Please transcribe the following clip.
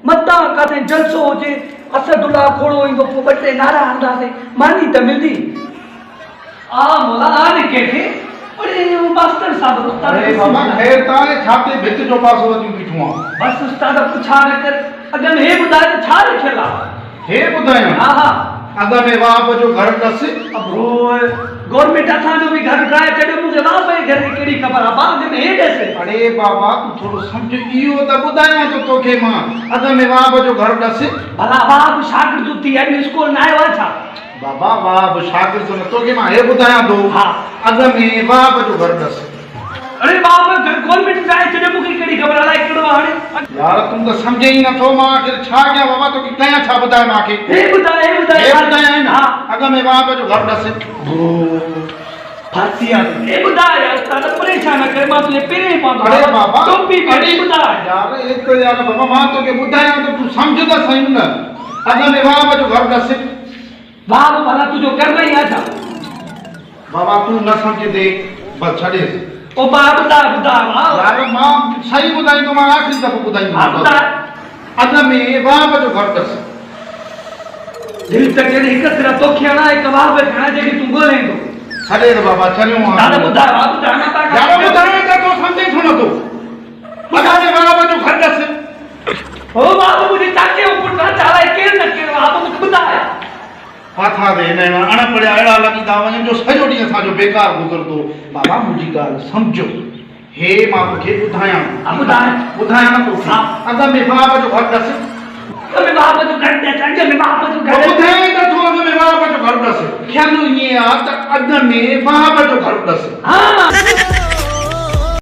متان ڪاٿي جلسو هجي، اسد الله کوڙو ايندو پوء ٻه ٽي نعرا هڻنداسين، ماني ته ملندي. آ مولا آ نه ڪنهن کي، اڙي اهو ماستر صاحب استاد اڙي بابا خير ته آهي، ڇا تي ڀت جو پاسو وڌيون بيٺو آن؟ بس استاد پڇا نه ڪر، اڳ ۾ هي ٻڌاء ته ڇا لکيل آ؟ هي ٻڌايان؟ ها ها. اڳ ۾ وهاب جو گهر ڏس. ابرو گورنمينٽ اسان جو به گهر ڊاهي ڇڏيو، مون کي وهاب جي گهر جي ڪهڙي خبر آ، ڀاء اڳ ۾ هي ڏس. اڙي بابا تون ٿورو سمجهه، اهو ته ٻڌايان ٿو توکي مان، اڳ ۾ وهاب جو گهر ڏس. ڀلا وهاب شاگرد ٿي اڄ اسڪول نه آيو آ ڇا؟ بابا وهاب شاگرد نه توکي مان هي ٻڌايان ٿو، اڳ ۾ وهاب جو گهر ڏس. اڙي وهاب جو گهر گورنمينٽ ڊاهي ڇڏيو، مون کي ڪهڙي خبر الائي ڪهڙو آ هاڻي. يار تون ته سمجهين ئي نٿو مان آخر ڇا ڪيان بابا توکي ڪيان ڇا ٻڌاء مان کي. هي ٻڌاء هي ٻڌاء هي ٻڌايانء نه اڳ ۾ وهاب جو گهر ڏس. ڦاسي آ تون هي ٻڌاء يار استاد پريشان نه ڪر مان تنهنجي پيرين پوندو اڙي بابا ٽوپي پائي ٻڌاء. يار هي ته يار بابا مان توکي ٻڌايان ٿو تون سمجهه ته سهي نه اڳ ۾ وهاب جو گهر ڏس. وهاب ڀلا تنهنجو گهر نه ئي آ ڇا؟ بابا تون نه سمجهندين بس ڇڏيس. او ڀاء ٻڌاء ٻڌاء ڀاء. يار مان صحيح ٻڌائيندو مان آخري دفعو ٻڌائيندو. ها ٻڌاء. اڳ ۾ وهاب جو گهر ڏس. دل ته چري هڪ سر توکي هڻان هڪ وهاب کي هڻان جيڪي تون ڳولهين ٿو. ڇڏيس بابا چريو آهان. دادا ٻڌاء ڀاء ٻڌاء نه تان يار ٻڌايان ته تون سمجهين ڇو نٿو. اڳ ۾ وهاب جو گهر ڏس. هو وهاب منهنجي چاچي جو پٽ آ چارائي ڪير نه ڪير وهاب مونکي ٻڌاء. ڦاٿا تي هن اهڙا اڻ پڙهيا اهڙا لڳي ٿا وڃن جو سڄو ڏينهن اسان جو بيڪار گذرندو. بابا منهنجي ڳالهه سمجهه. هي مان توکي ٻڌايان ٿو. ها ٻڌاء. ٻڌايان نه توکي. ها. اڳ ۾ وهاب جو گهر ڏس. اڳ ۾ وهاب جو گهر ڏس. اڳ ۾ وهاب جو گهر. ٻڌايان ته ٿو اڳ ۾ وهاب جو گهر ڏس. ٿيل ائين آ ته اڳ ۾ وهاب جو گهر ڏس. ها.